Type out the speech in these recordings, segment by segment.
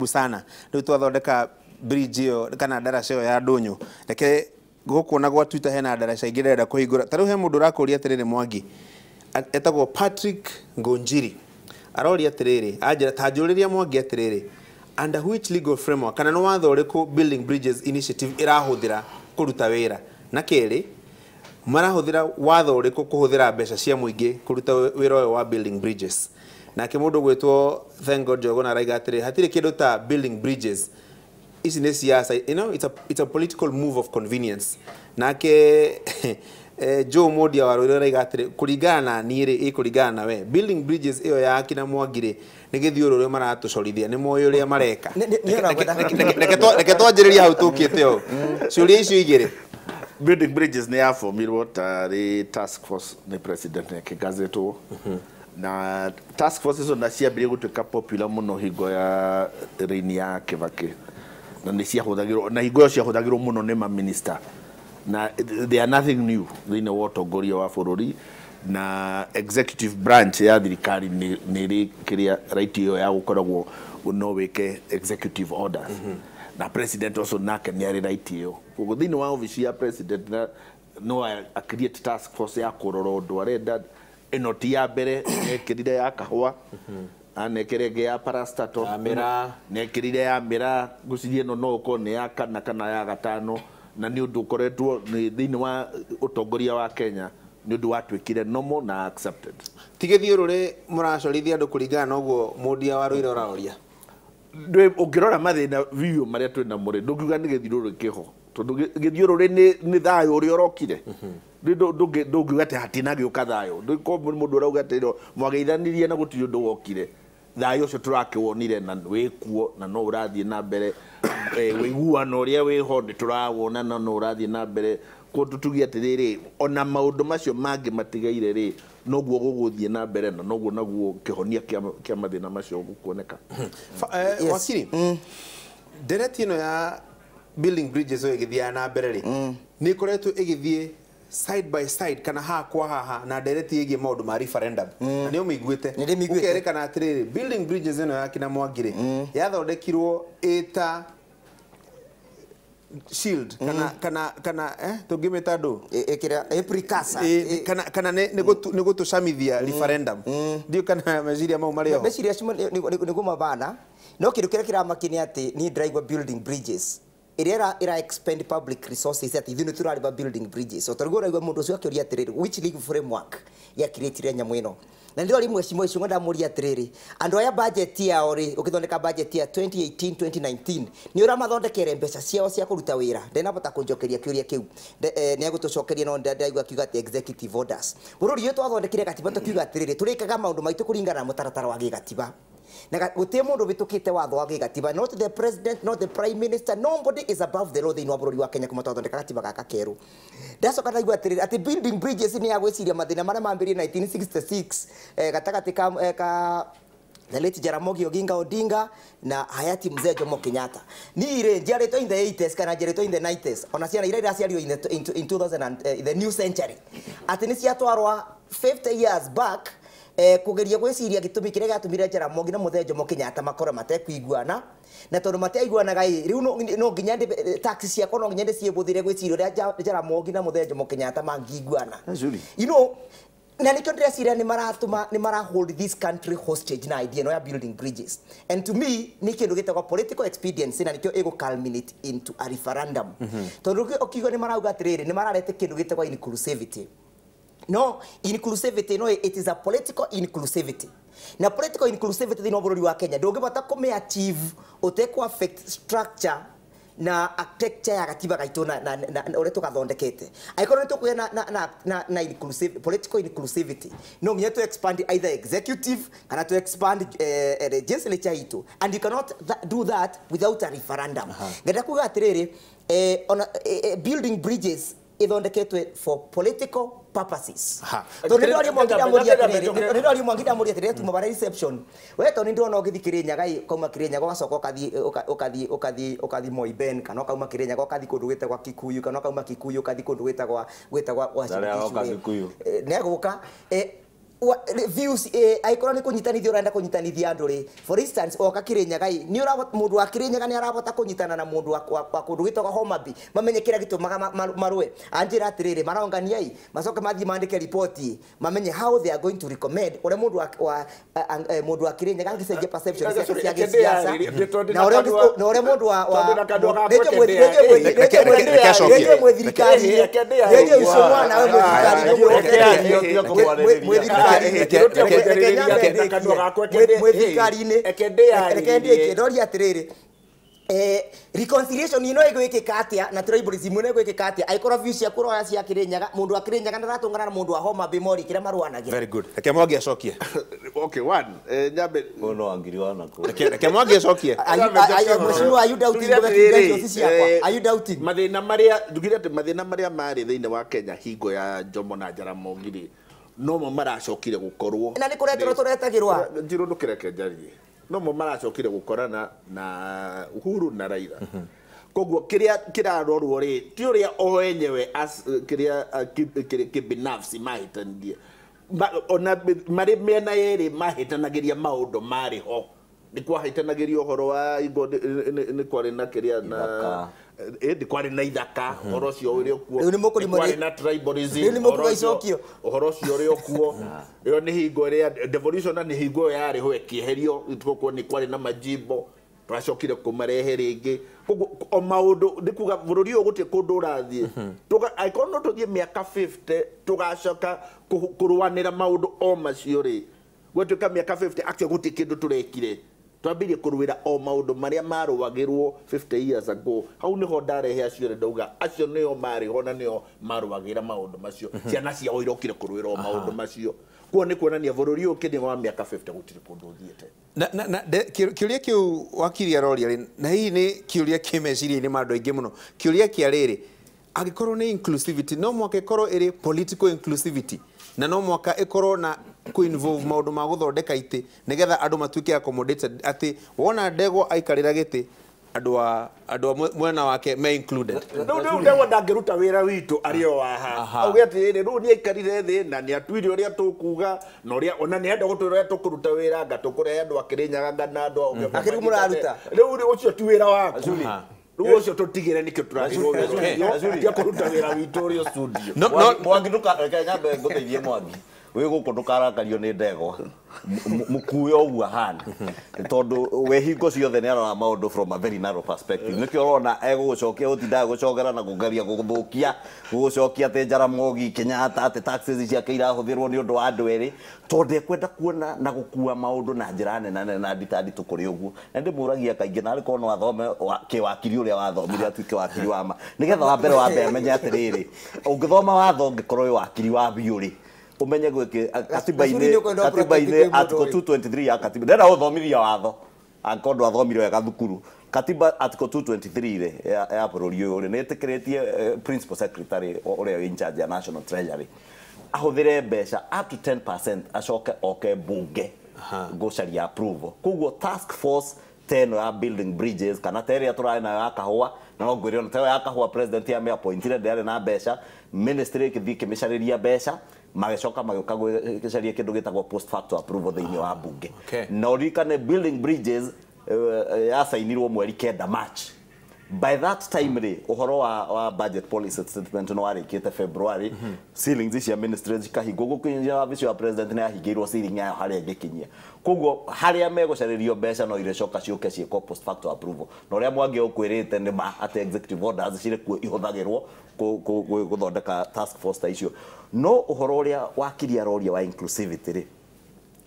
Sana rĩu twathondeka bridge ĩyo kana ndaraca ĩyo ya ndũnyũ, reke gũkũ na gwa Twitter hena ndaraca ingĩ ndĩrenda kũhingũra. Ta rĩu he mũndũ ũrakũria atĩrĩrĩ, Mwangi, etagwo Patrick Ngonjiri, aroria atĩrĩrĩ, anjĩra ta njũrĩria Mwangi atĩrĩrĩ, under which legal framework kana nĩ watho ũrĩkũ Building Bridges Initiative ĩrahũthĩra kũruta wĩra, na kerĩ, marahũthĩra watho ũrĩkũ kũhũthĩra mbeca cia mũingĩ kũruta wĩra ũyũ wa Building Bridges? Nake mũndũ gwĩtwo Thank God Jogona araiga atĩrĩ, hatirĩ kĩndũ ta Building Bridges, ici nĩ siasa, it's a political move of convenience. Nake Joe Modia wa Rũrĩrĩ araiga atĩrĩ, kũringana na niĩ rĩ, kũringana na we, Building Bridges ĩyo ya kina Mwangi rĩ, nĩ gĩthiũrũrĩ maratũcorithia, nĩ moĩ ũrĩa mareka. Reke twanjĩrĩrie hau tũkĩte ũũ, ciũria icio igĩrĩ. Building Bridges nĩ yabomirwo tarĩ task force nĩ president, ĩkĩgazetwo, na task force icio na ciambĩrĩrie gũtuĩka popular mũno hingo ya reign ya Kibaki, na nĩ ciahũthagĩrwo, na hingo ĩyo ciahũthagĩrwo mũno nĩ maminista, na they are nothing new thĩinĩ wa ũtongoria wa bũrũri, na executive branch ya thirikari nĩ ĩrĩ kĩrĩa right ĩyo ya gũkoragwo no wĩke executive orders, na president also nake nĩ arĩ right ĩyo. Koguo thĩinĩ wa obici ya president na no a create task force ya kũrora ũndũ arenda. Ĩno ti ya mbere, nĩekĩrire ya kahũa, anekĩre ĩngĩ ya parastatal. Ya mĩraa. Nĩekĩrire ya mĩraa. Ngwĩciria ĩno no ũkorwo nĩ ya kana kana ya gatano, na nĩ ũndũ ũkoretwo nĩ thĩinĩ wa ũtongoria wa Kenya, nĩ ũndũ watuĩkire normal na accepted. Ti gĩthiũrũrĩ mũracorithia andũ kũringana na ũguo Mũndia wa Rũirũ ũraũria? Ũngĩrora mathĩna biũ marĩa twĩ namo rĩ, ndũngiuga nĩ gĩthiũrũrĩ kĩho, tondũ gĩthiũrũrĩ nĩ thayũ ũrĩa ũrokire. Ndũngiuga atĩ hatinagĩũka thayũ. Ndũkorwo mũndũ ũrauga atĩ mwageithanirie na gũtirĩ ũndũ wokire. Thayũ ũcio tũrakĩwonire na wĩkuo na no ũrathiĩ na mbere. Ũiguano ũrĩa wĩho nĩ tũrawona na no ũrathiĩ na mbere. Koguo tũtuge atĩrĩrĩ, ona maũndũ macio mangĩ matigaire rĩ, noguo gũgũthiĩ na mbere na noguo naguo kĩhonia kĩa mathĩna macio gũkuoneka. Yes. Wakiri, ndereti ĩno ya Building Bridges ĩyo ĩgĩthiaga na mbere rĩ, nĩ ĩkoretwo ĩgĩthiĩ side by side kana haha kwa haha na ndereti ĩgiĩ maũndũ ma referendum, na nĩ ũmĩiguĩte? Nĩ ndĩmĩiguĩte. Ũkerĩkana atĩrĩrĩ, Building Bridges ĩno ya kina Mwangi rĩ, yathondekirwo ĩta shield kana tũngĩmĩta ndũ? Ĩkĩrĩa ĩ precursor. Kana nĩ gũtũcamithia referendum. Ndiũ kana meciria mau marĩ oho. Meciria acio nĩguo mabana, no kĩndũ kĩrĩa kĩramakia nĩ atĩ niĩ ndĩraigua Building Bridges ĩrĩa ĩra expend public resources, atĩ ithuĩ nĩ tũrarĩba Building Bridges. O tarĩguo ũraigua mũndũ ũcio akĩũria atĩrĩrĩ, which legal framework ya create nyamũ ĩno? Na nĩrĩo rĩmwe cimwe icio ndamũria atĩrĩrĩ, andũ aya budget yao rĩ, ũgĩthondeka budget ya 2018 2019, nĩ ũramathondekere mbeca ciao cia kũruta wĩra? Ndenabota kũnjokeria kĩũria kĩu. Nĩ egũtũcokeria, no ndaigua akiuga atĩ executive orders. Bũrũri ũyũ twathondekire gatiba, tũkiuga atĩrĩrĩ, tũrĩkaga maũndũ maitũ kũringana na mũtaratara wa gĩgatiba, na gũtirĩ mũndũ wĩtũkĩte watho wa gĩgatiba, not the president, not the prime minister. Nobody is above the law thĩinĩ wa bũrũri wa Kenya kuma twathondeka gatiba gaka kerũ. Ndacoka ndaigua atĩrĩrĩ, atĩ Building Bridges nĩ ya gwĩciria mathĩna marĩa mambĩrĩrie 1966, gatagatĩ ka the late Jaramogi Oginga Odinga na hayati mzee Jomo Kenyatta. Niĩ rĩ, njiarĩtwo in the 80s kana njiarĩtwo in the 90s, ona ciana iria iraciarirwo in 2000 and, the new century, atĩ nĩ ciatwarwa 50 years back, kugeria gwĩciria gĩtũmi kĩrĩa gĩatũmire Jaramogi na mũthee Jomo Kenyatta makorwo matekuiguana, na tondũ matiaiguanaga ĩ, rĩu no nginya tax ciakwa no nginya ndĩciĩbũthĩre gwĩciria ũrĩa Jaramogi na mũthee Jomo Kenyatta mangĩiguana. Nzuri. Na nikio ndĩreciria nĩ maratũma nĩ mara hold this country hostage na idea ĩno ya Building Bridges, and to me nĩ kĩndũ gĩtagwo political expediency, na nikĩo ĩgũ culminate into a referendum, tondũ ũkiuga nĩ marauga atĩrĩrĩ, nĩ mararete kĩndũ gĩtagwo inclusivity. No inclusivity, no, it is a political inclusivity, na political inclusivity thĩinĩ wa bũrũri wa Kenya ndũngĩbota kũmĩ achieve ũtekũ affect structure na architecture ya gatiba gaitũ na ũrĩa tũgathondekete. Angĩkorwo nĩ tũkũgĩa na inclusive, political inclusivity, no nginya to expand either executive kana to expand legislature itũ, and you cannot do that without a referendum. Ngenda kuga atĩrĩrĩ, ona Building Bridges ithondeketwe for political purposes. Tondũ nĩ ndĩroria Mwangi, ndamũria atĩrĩrĩ, nĩ ndĩroria Mwangi, ndamũria atĩrĩrĩ, tuma bara reception we, tondũ nĩ ndĩrona ũgĩthiĩ Kĩrĩnyaga ĩ, ukauma Kĩrĩnyaga ũgacoka ũkathiĩ ũkathiĩ Moi Ben, kana ũkauma Kĩrĩnyaga ũkathiĩ kũndũ gwĩtagwo Kikuyu, kana ũkauma Kikuyu ũkathiĩ kũndũ gwĩtagwa Ndarĩ aroka Uasin Gishu rĩ. Kikuyu. Nĩ egũka. Views aikorwo nĩ kũnyitanithia ũrenda kũnyitanithia andũ rĩ, for instance oka Kirinyaga ĩ nĩ mũndũ wa Kirinyaga nĩ arabota kũnyitana na mũndũ wa kũndũ gwĩtagwo Homa Bay, mamenye kĩrĩa gĩtũmaga marũe. Anjĩra atĩrĩrĩ, marongania ĩ macoke mathiĩ mandĩke riboti, mamenye how they are going to recommend ũrĩa mũndũ wa Kirinyaga angĩcenjia perception ciake cia gĩsiasa na ũrĩa mũndũ wa mwĩthirikari-inĩ ũcio mwana we mwĩthirikari-inĩ reke ndĩkie ndoria atĩrĩrĩ, reconciliation ino ĩgwĩkĩka atĩa na tribalism ino ĩgwĩkĩka atĩa angĩkorwo views ciaku ũroya cia Kirinyaga, mũndũ wa Kirinyaga ndaratũngana na mũndũ wa Homa Bay mori kĩrĩa marũanagia. Very good. Reke Mwangi acokie. Okay, one nyambe no wangiri wana ko. Reke Mwangi acokie. Mheshimiwa, are you doubting the credentials ciakwa? Are you doubting? Mathĩna marĩa ndugire atĩ mathĩna marĩa marĩ thĩinĩ wa Kenya hingo ya Jomo na Jaramogi rĩ nomo maracokire gukorwo na nĩ kũreterwo tũretagĩrwa njirũ ndũkĩreke njarie nomo maracokire gukorana na Uhuru na Raila. Koguo kiria kirarorwo ri ti uria o enyewe as kiria kibinafsi mahitanirie ona mari miena yeri mahitanagiria maundu mari ho ni kwahitanagiria uhoro wa ingo ni kwari na kiria na indi kwari na ithaka uhoro ucio uri kuo ni kwari na tribalism uhoro ucio uri kuo iyo ni hingo iria devolution na ni hingo yari ho ikieherio ituko ni kwari na majimbo twacokire kumarehe ringi koguo o maundu ndi kuga bururi uyu gutie kundu urathie aikorwo no tuthie miaka 50 tugacoka kurwanira maundu o macio ri gwatuika miaka 50 actually gutie kindu turekire twambirie kurwira o maundu maria marwagirwo 50 years ago hau niho ndarehe acio ri ndauga acio nio mari ho na nio marwagira maundu macio ciana ciao irokire kurwira o maundu macio kuo ni kuonania bururi uyu kini wa miaka 50 gutire kundu uthiete na kiuria kiu wakiri aroria ri na hihi ni kiuria ki meciria-inĩ ma andũ aingĩ mũno kiuria kia rĩrĩ angĩkorwo nĩ inclusivity no mwaka ĩkorwo ĩrĩ political inclusivity na no mwaka ĩkorwo na ku-involve maũndũ ma gũthondeka itĩ nĩgetha andũ matuĩke accommodated atĩ wona Ndegwa aikarĩra gĩtĩ andũ a mwena wake me included. Rĩu Ndegwa ndangĩruta wĩra witũ arĩ o haha auge atĩrĩrĩ rĩu nĩ aikarire thĩ na nĩ atuire ũrĩa tũkuga na ũrĩa ona nĩ enda gũtwĩra ũrĩa tũkũruta wĩra anga tũkũrehe andũ a Kĩrĩnyaga anga na andũ a akĩrĩ mũraruta rĩu ũcio ti wĩra waku rĩu ũcio tũtigĩre nĩkĩo tũrarĩrwo wĩra ũcio kũruta wĩra witũ ũrĩ studio. Mwangi ndũkareke nyambe ngũteithie Mwangi wĩ gũkũ ndũkarakario nĩ Ndegwa mukuyo ũguo ahana tondũ we hingo ciothe nĩ arora maũndũ from a very narrow perspective nĩkĩo ũrona egũgũcokia gũtindaga gũcogera na kũgeria gũgũthũkia gũgũcokia atĩ Jaramogi Kenyatta atĩ taxes ciake irahũthĩrwo nĩ ũndũ wa andũ erĩ tondũ ekwenda kuona na gũkua maũndũ na njĩra nene na nditanditũ kũrĩ ũguo na ndĩmũragia kaingĩ na arĩ korwo no athome kĩwakiri ũrĩa wathomire atuĩke wakiri wa ma nĩgetha wa mbere amenye atĩrĩrĩ ũngĩthoma watho ũngĩkorwo wĩ wakiri wa biũ rĩ umenye gwiki katiba-inĩ article 223 ya katiba ndenda gũthomithia watho angĩkorwo ndwathomire wega thukuru katiba article 223 rĩ ya bũrũri ũyũ rĩ nĩ ĩtĩkĩrĩtie principal secretary ũrĩa wĩ in charge ya National Treasury ahũthĩre mbeca up to 10% acoke oke bunge gũcaria approval koguo task force teno ya building bridges kana ta ĩrĩa tũrarĩ nayo ya kahũa na no ngwĩre ona ta ĩyo ya kahũa president amĩappointire ndĩarĩ na mbeca ministry ĩkĩthiĩ ĩkĩmĩcarĩria mbeca magĩcoka magĩũka gũcaria kĩndũ gĩtagwo post facto approval thĩinĩ wa bunge na ũririkane building bridges yacainirwo mweri 9 March by that time rĩ ũhoro wa budget policy statement no warĩkĩte February ceilings cia ministry cikahingwo gũkinyia wabici wa president nĩ yahingĩirwo ceiling yayo harĩa ĩngĩkinyia koguo harĩa megũcarĩrio mbeca no irecoka ciũke ciĩkwo post facto approval na ũrĩa Mwangi ũkwĩrĩte nĩ ma atĩ executive orders cirĩ kuo ihũthagĩrwo gũthondeka task force ta icio no ũhoro ũrĩa wakiri aroria wa inclusivity rĩ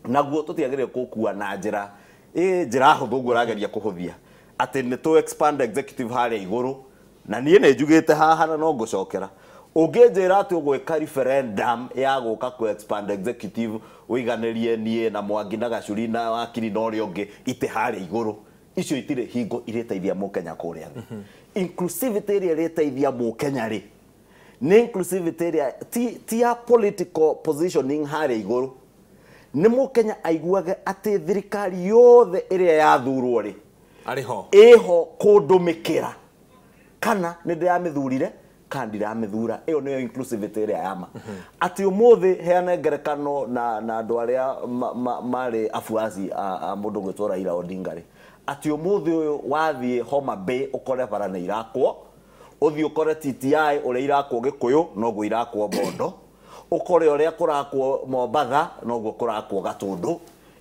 naguo tũtiagĩrĩire kũkua na njĩra njĩra hũthũ ũguo ũrageria kũhũthia atĩ nĩ tũ expand executive harĩa igũrũ na niĩ nĩ njugĩte haha na no ngũcokera ũngĩnjĩra atĩ ũgwĩka referendum ya gũka kũ expand executive ũiganĩrie niĩ na Mwangi na Gacuri na wakiri na ũrĩa ũngĩ itĩ harĩa igũrũ icio itirĩ hingo irĩteithia mũkenya kũrĩa thĩ inclusivity ĩrĩa ĩrĩteithia mũkenya rĩ nĩ inclusivity ĩrĩa ti ya political positioning harĩa igũrũ nĩ mũkenya aiguage atĩ thirikari yothe ĩrĩa yathurwo rĩ arĩ ho ĩho kũndũmĩkĩra kana nĩ ndĩramĩthurire kana ndiramĩthura. Ĩyo nĩyo inclusivity ĩrĩa yama. Atĩ ũmũthĩ heane ngerekano na andũ arĩa marĩ afuasi a mũndũ gwĩtwo Raila Odinga rĩ, atĩ ũmũthĩ ũyũ wathiĩ Homa Bay ũkore bara nĩ irakwo, ũthiĩ ũkore TTI ũrĩa irakwo Gĩkũyũ noguo irakwo Bondo, ũkore ũrĩa kũrakwo Mombatha noguo kũrakwo Gatũndũ.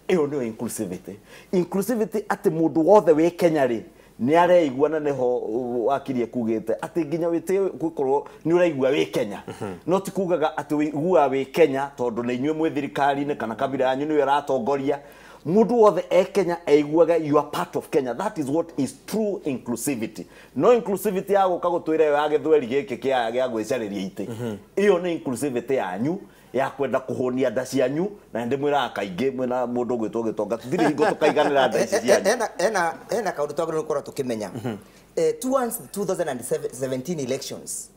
Ĩyo nĩyo inclusivity. Inclusivity atĩ mũndũ wothe wĩ Kenya rĩ nĩ areigua, na nĩho wakirie kugĩte atĩ nginya wĩtĩe gũkorwo nĩ ũraigua wĩ Kenya, no ti kugaga atĩ wĩiguaga wĩ Kenya tondũ nĩ inyuĩ mwĩ thirikari-inĩ kana kabira yanyu nĩyo ĩratongoria. Mũndũ wothe e Kenya aiguaga you are part of Kenya. That is what is true inclusivity. No inclusivity ya gũka gũtwĩra ĩyo ya gĩthweri gĩkĩ kĩa gĩa gwĩcarĩria itĩ, ĩyo nĩ inclusivity yanyu ya kwenda kũhũnia nda cianyu. Na ndĩmwĩraga kaingĩ mwĩna mũndũ ũgwĩtwo Gĩtonga tũtirĩ hingo tũkaiganĩra nda ici cianyu. Ena kaũndũ twagĩrĩirwo gũkorwo tũkĩmenya. Towards 2017 elections,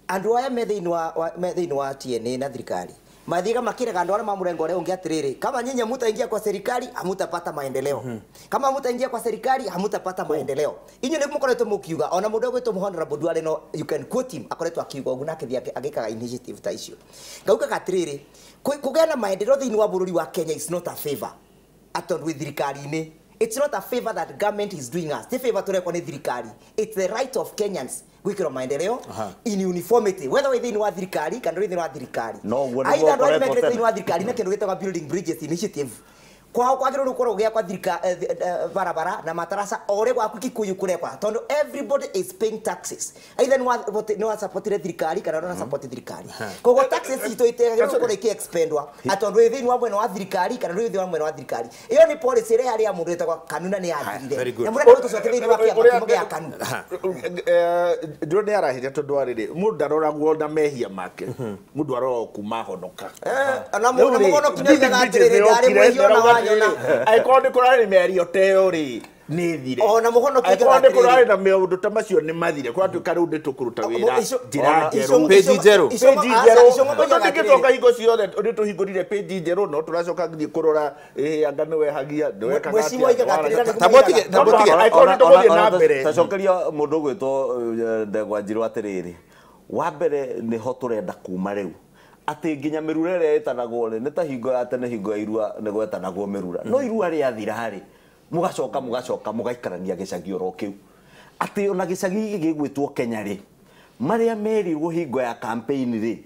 andũ aya me thĩinĩ wa TNA na thirikari mathiga makiraga andũ arĩa ma mũrengo ũrĩa ũngĩ atĩrĩrĩ, kama nyinyi hamutaingia kwa serikali hamutapata maendeleo, kama hamutaingia kwa serikali hamutapata maendeleo. Inyuĩ nĩ mũkoretwo mũkiuga, ona mũndũ ũgwĩtwo Honorable Duale, no you can quote him, akoretwo akiuga ũguo na akĩthiĩ agĩkaga initiative ta icio. Ngaugaga atĩrĩrĩ, kũgĩa na maendeleo thĩinĩ wa bũrũri wa Kenya is not a favor atĩ tondũ wĩ thirikari-inĩ. It's not a favor that government is doing us. Ti favor turekwo nĩ thirikari. It's the right of Kenyans gwĩkĩrwo maendeleo in uniformity, whether wĩ thĩinĩ wa thirikari kana ndũrĩ thĩinĩ wa thirikari. No ũguo nĩguo Either andũ arĩa ũkoretwo mekĩrĩte tene. thĩinĩ wa thirikari na kĩndũ gĩtagwo Building Bridges Initiative, kwao kwagĩrĩirwo gũkorwo gũgĩakwa barabara na matarasa o ũrĩa gwaku Kikuyu kũrekwa, tondũ everybody is paying taxes, either nĩ wa supportire thirikari kana ndũna support thirikari. Koguo taxes citũ itagĩrĩirwo gũkorwo ikĩ-expendwa atĩ tondũ wĩ thĩinĩ wa mwena wa thirikari kana ndũrĩ thĩinĩ wa mwena wa thirikari. Ĩyo nĩ policy ĩrĩa yarĩ ya mũndũ wĩtagwo KANU na nĩ yathirire. Very good. Na mũrenda gũtũcokia thĩinĩ wa kĩama kĩmwe gĩa KANU. Ndĩrona nĩ arahĩtia tondũ wa rĩrĩ, mũndũ ndaroragwo na mehia make, mũndũ aroragwo kuma honoka. Na mũhonoki nĩ oigaga atĩrĩrĩ, ndarĩ mwĩhia ona wanyona. Angĩkorwo nĩ kũrarĩ mĩario ta ĩyo rĩ, nĩ thire. Ona mũhonoki Angĩkorwo oigaga nĩ kũrarĩ atĩrĩrĩ, na maũndũ ta macio nĩ mathire, kũratuĩka rĩu nĩ tũkũruta wĩra njĩra njerũ. Page njerũ. Page njerũ. Tondũ ndingĩcoka hingo ciothe nĩ tũhingũrire page njerũ, no tũracoka nginya kũrora ĩ anga nĩ wehagia, nĩ wekaga Mheshimiwa oigaga atĩrĩrĩ, atĩa. Tambo tige. Angĩkorwo nĩ tũgũthiĩ na mbere. Tacokeria mũndũ ũgwĩtwo Ndegwa Njirũ atĩrĩrĩ, wa mbere nĩho tũrenda kuma rĩu atĩ nginya mĩrura ĩrĩa ĩtanagwo rĩ, nĩ ta hingo ya tene, hingo ya irua nĩ gwetanagwo mĩrura, no irua rĩathira rĩ, mũgacoka mũgaikarania gĩcagi oro kĩu. Atĩ ona gĩcagi gĩkĩ gĩgwĩtwo Kenya rĩ, marĩa merirwo hingo ya campaign rĩ,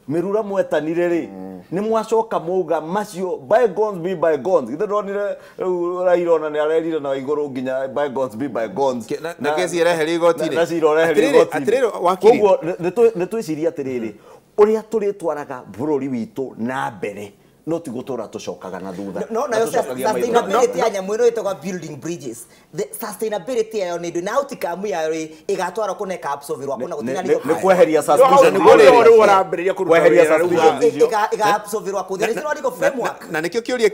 mĩrura mwetanire rĩ, nĩ mwacoka mauga macio bygones be bygones. Githĩ ndonire rĩu Raila ona nĩ arerire na igũrũ nginya bygones be bygones. Na kesi ĩreherio igoti-inĩ. Na cira ũreherio Atĩrĩrĩ, igoti-inĩ. atĩrĩrĩ, wakiri. Koguo nĩ twĩcirie atĩrĩrĩ, ũrĩa tũrĩtwaraga bũrũri witũ na mbere, no ti gũtũra tũcokaga na thutha. No nayo Na tũcokagia maitho. sustainability ya nyamũ ĩno ĩtagwo building bridges, the sustainability yayo nĩ ndũ na outcome yayo rĩ ĩgatwarwo kũna ĩkaabsorbĩrwo kũna gũtirĩ na Nĩ kweheria suspicion. Hau nĩho rĩu ũrambĩrĩria kũruta Kweheria wĩra rĩu. suspicion icio. Ĩgaabsorbĩrwo kũ there is no legal framework. Na nĩkĩo kĩũria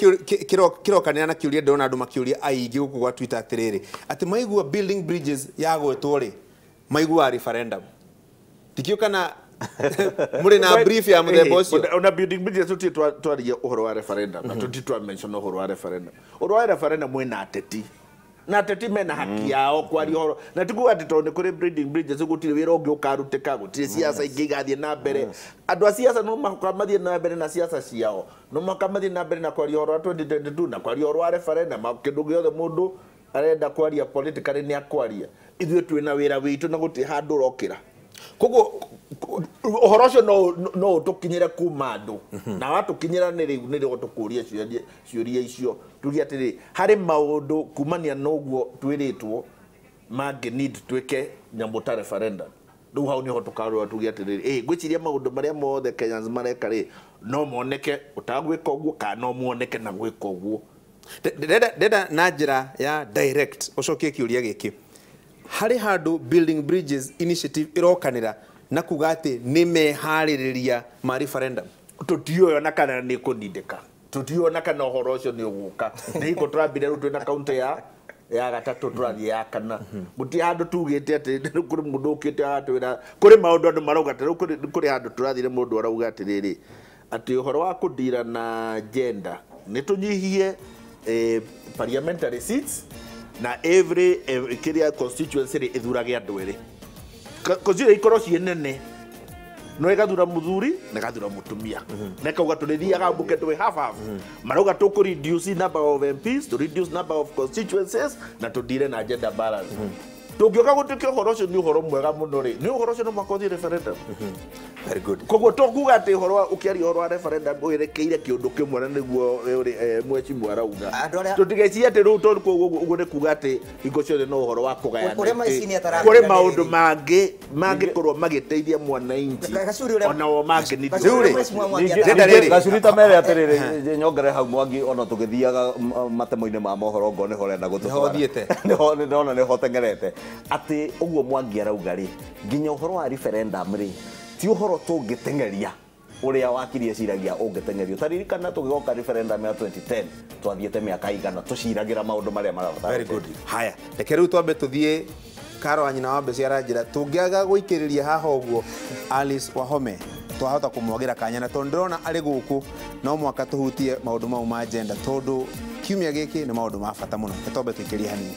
kĩrokanĩra na kĩũria ndĩrona andũ makĩũria aingĩ gũkũ gwa Twitter atĩrĩrĩ, atĩ maigua building bridges yagwetwo rĩ, maiguaga referendum. Ndikĩũĩ kana mũrĩ na brief ya mũthemba ũcio. Ona building bridges tũtirĩ twaria ũhoro wa referendum, na tũtirĩ twa mention ũhoro wa referendum. Ũhoro wa referendum wĩna ateti, na ateti mena haki yao kwaria ũhoro, na ti kuga atĩ tondũ nĩ kũrĩ building bridges gũtirĩ wĩra ũngĩ ũkarutĩka, gũtirĩ siasa ingĩ igathiĩ na mbere. Andũ a siasa no mũhaka mathiĩ na mbere na siasa ciao, no mũhaka mathiĩ na mbere na kwaria ũhoro wa 2022 na kwaria ũhoro wa referendum. Kĩndũ gĩothe mũndũ arenda kwaria politically nĩ akwaria. Ithuĩ twĩna wĩra witũ na gũtirĩ handũ ũrokĩra. Koguo Ũhoro ũcio no ũtũkinyĩre kuma andũ, na watũkinyĩra nĩ rĩu nĩrĩo tũkũria ciũria icio, tuge atĩrĩ, harĩ maũndũ kumania na ũguo twĩrĩtwo mangĩ need twĩke nyamũ ta referendum. Rĩu hau nĩho tũkarora tuge atĩrĩrĩ, ĩ ngwĩciria maũndũ marĩa mothe Kenyans mareka rĩ, no moneke ũtagwĩka ũguo kana no moneke na gwĩka ũguo. Ndĩrenda na njĩra ya direct ũcokie kĩũria gĩkĩ, harĩ handũ building bridges initiative ĩrokanĩra na kuga atĩ nĩ meharĩrĩria ma referendum? Tũtiũĩ ona kana nĩ kũnindĩka, tũtiũĩ ona kana ũhoro ũcio nĩ ũgũka. Nĩ hingo tũrambire rĩu twĩna kaunti ya gatatũ, tũrathiĩ ya kana, gũtirĩ handũ tugĩte atĩ kũrĩ mũndũ ũkĩte agatwĩra kũrĩ maũndũ andũ marauga. Ta rĩu kũrĩ handũ tũrathire mũndũ arauga atĩrĩrĩ, atĩ ũhoro wa kũndira na gender nĩ tũnyihie parliamentary seats na every kĩrĩa constituency rĩ ĩthurage andũ erĩ. Constituency ikorwo ciĩ nene no ĩgathura mũthuri na ĩgathura mũtumia na ĩkauga tũrĩthiaga mbunge twĩ half half. Marauga tũkũ reduce number of MPs, to reduce number of constituencies, na tũdire na gender balance. Tũngĩũka gũtuĩke ũhoro ũcio nĩ ũhoro mwega mũno rĩ, nĩ ũhoro ũcio no mũhaka ũthiĩ referendum. Very good. Koguo to kuga atĩ ũhoro ũkĩaria ũhoro wa referendum wĩrekeire kĩũndũ kĩmwe na nĩguo mheshimiwa arauga. Andũ arĩa- Tũtigecirie atĩ rĩu tondũ koguo ũguo nĩ kuga atĩ hingo ciothe no ũhoro wa kũgayana Ũrĩa itĩ. macini atarakĩra Kũrĩ nĩ maũndũ rĩrĩ. mangĩ mangĩkorwo magĩteithia mwananchi Gacuri ũrĩa- ona o mangĩ. Gacuri Rĩu rĩ, ũrĩa mheshimiwa Mwangi Ndĩrenda atarakĩra. rĩrĩ. Gacuri ta mere atĩrĩrĩ, nyongere hau Mwangi, ona tũgĩthiaga matemo-inĩ ma mohoro ngo nĩho ũrenda gũtũtwara. Nĩho thiĩte. Nĩho ndĩrona nĩho ũteng'erete, atĩ ũguo Mwangi arauga rĩ, nginya ũhoro wa referendum rĩ, ti ũhoro tũngĩteng'eria ũrĩa wakiri eciragia ũngĩteng'erio. Ta ririkana tũgĩgoka referendum ya 2010 twathiĩte mĩaka igana tũciragĩra maũndũ marĩa marabatara. Very good. Haya, reke rĩu twambe tũthiĩ karo wa nyina wa mbeca aranjĩra tũngĩaga gũikĩrĩria haha ũguo Alice Wahome twahota kũmwagĩra kanya, na tondũ ndĩrona arĩ gũkũ no mwaka tũhutie maũndũ mau ma agenda, tondũ kiumia gĩkĩ nĩ maũndũ ma bata mũno. Reke twambe tũikĩrie hanini.